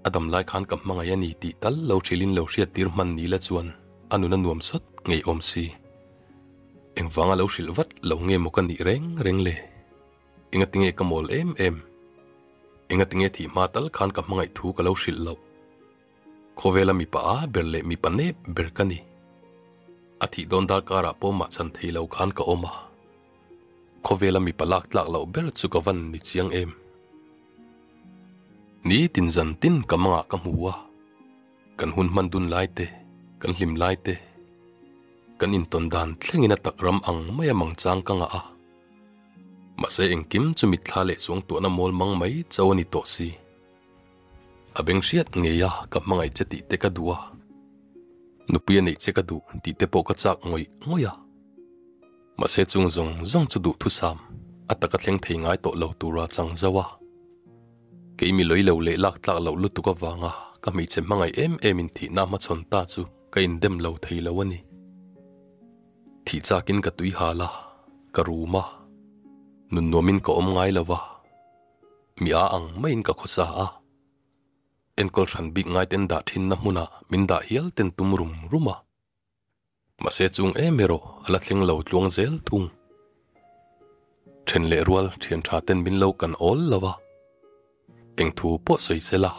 A dam lai khan ka hmangaih a ni tih tal lo hrilhin lo hriattir hman ni la chuan a nun a nuam sawt ngeiawm si. Engvanga lo hrilh vat lo nge maw ka nih reng reng le? Engatinge ka mawl em em? Engatinge thih hma tal khan ka hmangaih thu ka lo hrilh loh? Khawvela mipa a ber leh mipa nep ber ka ni. A thih dawn darkarah pawh mah chhan thei lo khan ka awm a. Khawvela mipa lak tlak loh ber chu ka van ni chiang em? Ni tin zan tin ka mangah ka hmu a, kan hun hman dun lai te, kan hlim lai te, kan intawn dan thlengin a tak ram ang mai a mang chang ka ngah a. Mahse engkim chu mitthla leh suangtuahna mawl mang mai cho a ni tawh si. A beng hriat ngei a ka hmangaih che tih te ka duh a, nupui a neih che ka duh tih te pawh ka chak ngawih ngawih a. Mahse chung zawng zawng chu duhthusam a taka thleng thei ngai tawh lo tura chang zauh a. Kei mi lawilo leh lak tlak loh lutuk avanga ka hmeichhe hmangaih em em in thihna hmachhawn ta chu ka indem lo thei lo a ni. Thih chakin ka tui hal a, ka rum a, nun nuamin ka awm ngai lo va, mi a ang maiin ka khawsa a. Enkawl hran bik ngaiten dah thinna hmunah min dah hial ten tum rum rum a. Mahse chung em erawh a la thleng lo tluang zel thung. Then leh rual thian tha ten min lo kan awl lo a. Eng thu pawh sawi sela,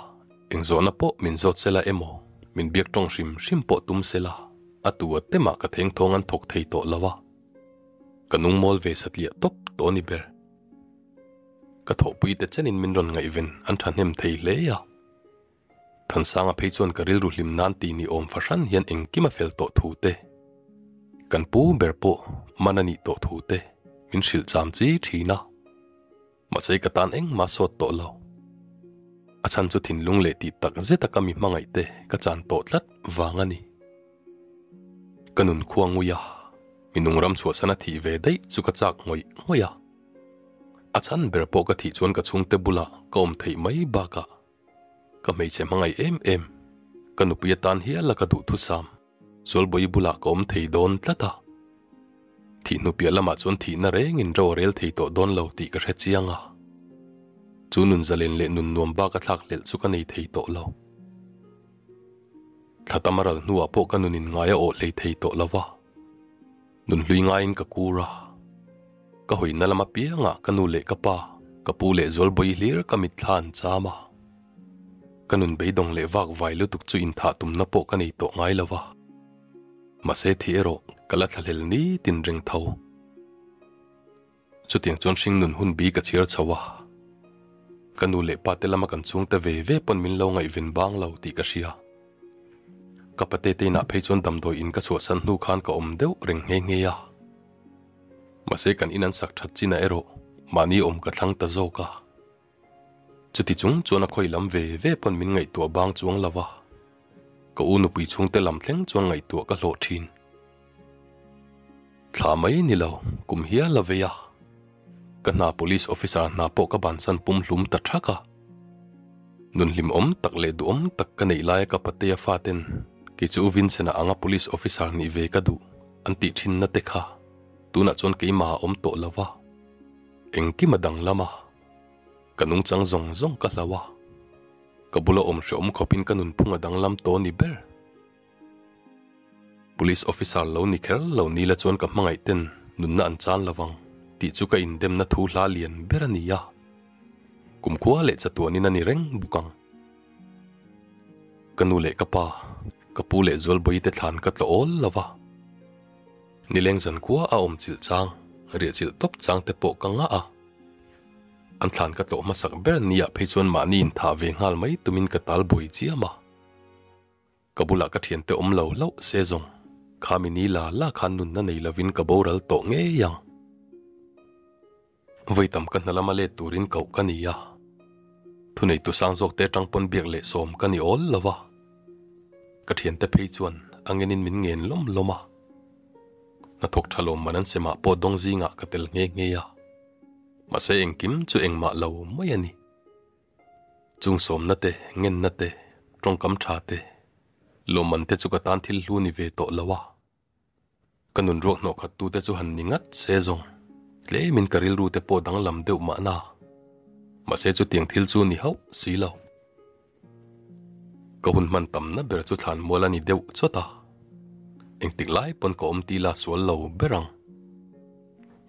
eng zawhna pawh min zawt sela emaw, min biak tawng hrim hrim pawh tum sela, a tu a temah ka theng thawng an thawk thei tawh lo a. Ka nung mawl ve satliah tawp tawh a ni ber. Ka thawhpui te chenin min rawn ngaihven an thahnem thei hle a. Thansanga phei chuan ka rilru hlim nan ti ni awm fahran hian engkim a fel tawh thu te, kan pu ber pawh man a nih tawh thu te min hrilh cham chi thin a, mahse ka tan engmah sawt tawh lo. A chhan chu thinlung leh tih tak zeta ka mi hmangaih te ka chan tawh tlat vang a ni. Ka nun khua ngui a, mi nung ram chhuahsan a thih ve daih chu ka chak ngawih ngawih a. A chhan ber pawh ka thih chuan ka chhungte bulah ka awm theih mai bakah ka hmeichhe hmangaih em em, ka nupui atan hial a ka duhthusam. Zawlbawi bulah ka awm thei dawn tlat a, thih hnu piah lamah chuan thihna rengin ro a rel thei tawh dawn lo tih ka hre chiang a, chu nun zalen leh nun nuam bak a thlak hlelh chu ka nei thei tawh lo. Thla tam a ral hnuah pawh ka nunin ngai a awh hlei thei tawh lo va, nun hlui ngaiin ka kur a, ka hawina lam apiangah ka nu leh ka pa, ka pu leh Zawlbawi hlir ka mitthla an cham a. Ka nun beidawng leh vak vai lutuk chu inthah tumna pawh ka nei tawh ngai lo va. Mahse thi erawh ka la thlahlel nitin reng tho. Chutiang chuan hringnun hun bi ka chhiar chho a. Ka nu leh pa te lama kan chhungte ve ve pawn min lo ngaihven bang lo tih ka hria. Ka pate te inah phei chuan damdawi in ka chhuahsan hnu khan ka awm deuh reng nghe nghe a. Mahse kan in an sak that chinah erawh mahni awm ka thlang ta zawk a. Chuti chung chuan a khawi lam ve ve pawn min ngaihtuah bang chuang lo va, ka u nupui chhungte lam thleng chuan ngaihtuah ka hlawh thin. Thla mai ni lo, kum hial a vei a, ka hna police officer hna pawh ka bansan pum hlum ta thak a. Nun hlimawm tak leh duhawm tak ka neih laia ka patea faten kei chu U Vincent-a anga police officer nih ve ka duh an tih thinna te kha tunah chuan keimah a awm tawh lo va, engkim a danglam a. Ka nungchang zawng zawng ka hlau a, ka bula awm hrehawm khawpin ka nunphung a danglam tawh ni ber. Police officer lo ni kher lo ni la chuan ka hmangaih ten nunna an chan lo vang tih chu ka indemna thu hla lian ber a ni a, kumkhua leh chatuanin a ni reng bawk ang. Ka nu leh ka pa, ka pu leh Zualbawi te thlan ka tla awl lo va, nileng zankhua a awm chilh chang, riah chilh tawp chang te pawh ka ngah a. An thlan ka tlawh hmasak ber nia phei chuan mahni inthah ve nghal mai tumin ka tal buai chiam a. Ka bulah ka thiante awm lo hlauh se zawng, kha mi ni la la khan nunna nei lovin ka boral tawh ngei ang. Vawi tam ka hna lama let turin koh ka ni a, thuneitu sang zawk te atang pawn biak leh sawm ka ni awl lo va. Ka thiante phei chuan a ngenin min ngen lawm lawm a. Hnathawk tha lawm man an semah pawh dawng zingah ka tel nghe nghe a. Mahse engkim chu engmah lo mai a ni. Chung sawmna te, ngenna te, tawngkam tha te, lawmman te chu ka tan thil hlu ni ve tawh lo a. Ka nun ruak hnawh khat tu te chu han ni ngat se zawng, tlemin ka rilru te pawh danglam deuh mahna. Mahse chutiang thil chu ni hauh si lo. Ka hun hman tamna ber chu thlan mual a ni deuh chawt a, engtik lai pawn ka awm ti la sual lo ber ang.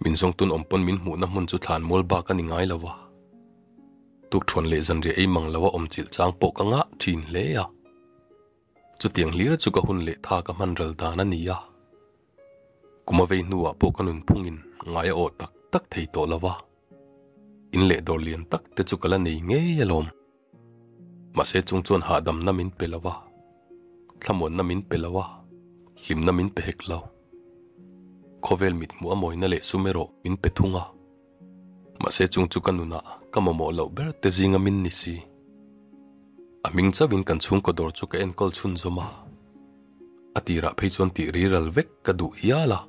Min zawng tun awm pawn min hmuhna hmun chu thlan mual bak a ni ngai lo a, tukthuan leh zanriah ei mang lo a awm chilh chang pawh ka ngah thin hle a. Chutiang hlir chu ka hun leh tha ka hman ral dan a ni a, kum a vei hnuah pawh ka nunphungin ngai a awh tak tak thei tawh lo a, in leh dawr lian tak te chu ka la nei ngei alawm. Mahse chung chuan hahdamna min pe lo a, thlamuanna min pe lo a, hlimna min pe hek lo. Khawvel mithmuh a mawina leh sum erawh min pe thung a. Mahse chung chu ka nunah ka mamawh loh ber te zinga min ni si. A hming chauhin kan chhungkaw dawr chu ka enkawl chhunzawm a, a tirah phei chuan tih riral vek ka duh hial a.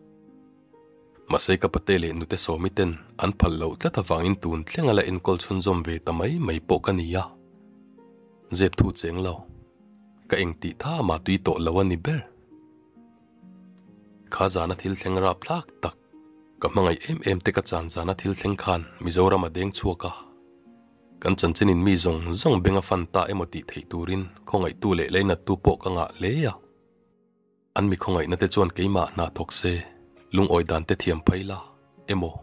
Mahse ka pate leh nute sawmi ten an phal loh tlat avangin tun thleng a la enkawl chhunzawm ve ta mai mai pawh ka ni a. Zep thu cheng lo. Ka eng tih tha mah tui tawh lo a ni ber. Kha zana thil thleng rap thlak tak, ka hmangaih em em te ka chan zana thil thleng khan Mizoram a deng chhuak a. Kan chanchinin mi zawng zawng beng a fan ta emaw tih theih turin khawngaihtu leh leinattu pawh ka ngah hle a. An mi khawngaihna te chuan keimah hna thawk se, lungawi dan te thiam phei la, emaw,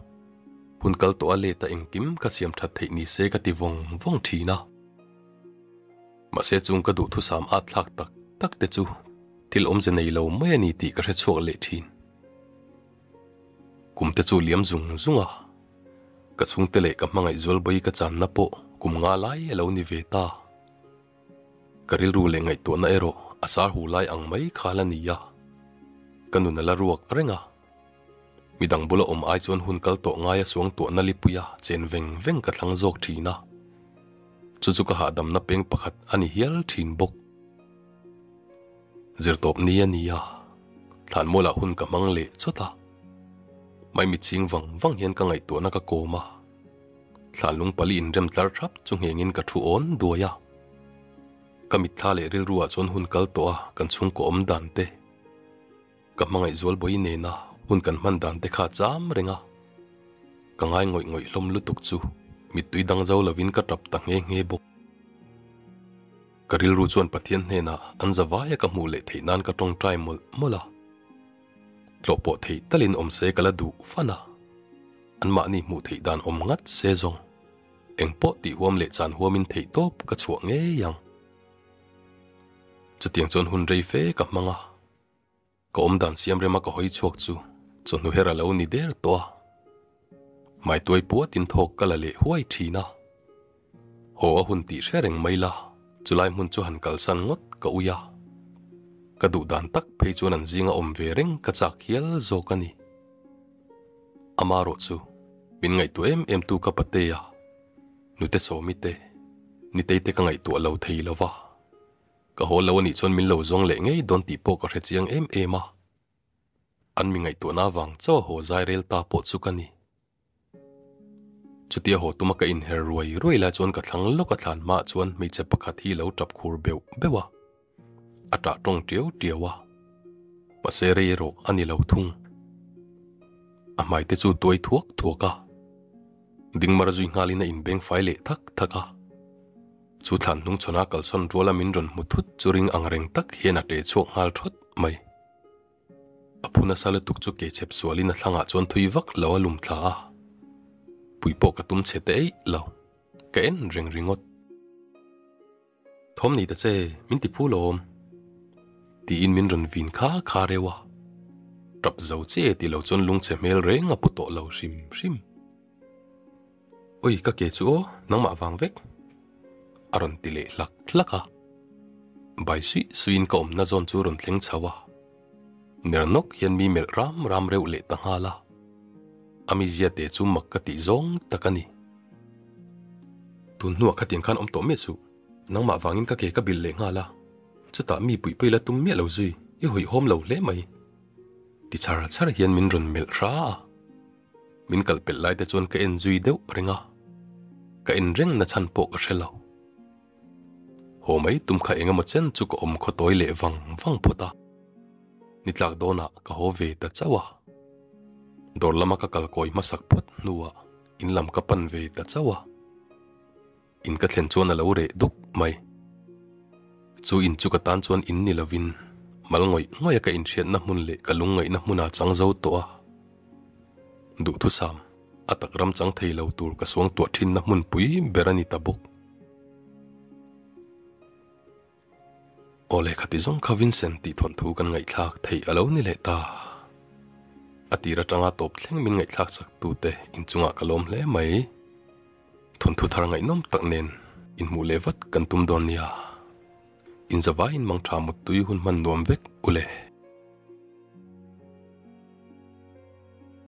hun kal tawh a let a engkim ka siam that theih ni se ka ti vawng vawng thin a. Mahse chung ka duhthusam at thlak tak tak te chu thil awmze nei lo mai a ni tih ka hre chhuak leh thin. Kum te chu liam zung zung a, ka chhungte leh ka hmangaih zualbawi ka channa pawh kum nga lai a lo ni ve ta. Ka rilru leh ngaihtuahna erawh a sar hu lai ang mai kha la ni a, ka nun a la ruak reng a. Midang bula awm ai chuan hun kal tawh ngaia suangtuahna lipuia chen veng veng ka thlang zawk thin a. Chu chu ka hahdamna peng pakhat a ni hial thin bawk. Zirtawp ni a ni a, thlanmualah hun ka hmang leh chawt a. Maimi ching vang vang hian ka ngaihtuahna ka kawm a. Thlanlung pali inrem tlar thap chu nghengin ka thu awn duai a. Ka mitthla leh rilruah chuan hun kal tawh a kan chhungkaw awm dan te, ka hmangaih zual bawi nena hun kan hman dan te kha cham reng a. Ka ngai ngawih ngawih hlawm lutuk chu mittui dang zo lovin ka tap ta nghe nghe bawk. Ka rilru chuan Pathian hnenah an zavaia ka hmuh leh theih nan ka tawngtai mawlh mawlh a. Tlawh pawh theih talin awm se ka la duh fan a. Anmahni hmuh theih dan awm ngat se zawng. Eng pawh tih huam leh chan huamin theih tawp ka chhuah ngei ang. Chutiang chuan hun rei fe ka hmang a. Ka awm dan siam rema ka hawi chhuak chu chawhnu her a lo ni der tawh a. Hmaituai puatin thawk ka la leh huai thin a. Haw a hun tih hre reng mai la, chulai hmun chu han kalsan ngawt ka ui a. Ka duh dan tak phei chuan an zinga awm ve reng ka chak hial zawk a ni. Amarawh chu min ngaihtuah em em tu ka patea, nute Sawmi te, Nitei te ka ngaihtuah lo thei lo va. Ka haw lo anih chuan min lo zawng leh ngei dawn tih pawh ka hre chiang em em a. An mi ngaihtuahna avang chauh a haw zai rel ta pawh chu ka ni. Chutia haw tuma ka inher ruai ruai lai chuan ka thlang lawk a thlan hmaah chuan hmeichhe pakhat hi lo tap khur beuh beuh a. A tah tawng tiau tiau a. Mahse rei erawh a ni lo thung. A hmai te chu tuai thuak thuak a. Dingmar zui nghalin a inbeng fai leh thak thak a. Chu thlan hnung chhawn a kalsawn ruala min rawn hmu thut chu ring ang reng tak hian a ṭe chhuak nghal ṭhawt mai. A phu nasa lutuk chu ke chhep sualin a thlangah chuan thui vak lo a lum thla a. Pui pawh ka tum chhe teh eih lo. Ka en reng ringawt. Thawm nei ta che, min ti phu lawm. Tiin min rawn vin kha kha reuh a. Tap zo che ti lo chuan lungchhe hmel reng a pu tawh lo hrim hrim. Ui ka ke chu aw, nangmah vang vek. A rawn ti leh hlak hlak a. Bai suih suihin ka awmna zawn chu rawn thleng chho a. Ner nawk hian mi melh ram ram reuh leh ta nghal a. A mizia te chu mak ka tih zawng tak a ni. Tun hnuah khatiang khan awm tawh miah suh. Nangmah vangin ka ke ka bilh leh nghal a. Chutah mi puih pui la tum miah lo zui, i hawihhawm lo hle mai. Ti chhar chhar hian min rawn melh hra a. Min kal pelh lai te chuan ka en zui deuh reng a, ka en reng na chhan pawh ka hre lo. Haw mai tum kha eng emaw chen chu ka awm khaw tawi leh vang vang phawt a, ni tlak dawnah ka haw ve ta chauh a. Dawr lama ka kal kawi hmasak phawt hnuah in lam ka pan ve ta chauh a. In ka thlen chuan a lo reh duk mai. Chu in chu ka tan chuan in ni lovin mal ngawih ngawih a ka inhriatna hmun leh ka lungngaihna hmunah chang zo tawh a. Duhthusam, a tak ram chang thei lo tur ka suangtuah thinna hmunpui ber a ni ta bawk. Aw lehkha ti zawng kha Vincent tih thawnthu kan ngaihthlak theih a lo ni leh ta. A tir atanga tawp thleng min ngaihthlak sak tute inchungah ka lawm hle mai. Thawnthu thar ngaihnawm tak nen inhmuh leh vat kan tum dawn nia. Inzavaiin mangtha muttui hun hman nuam vek ule.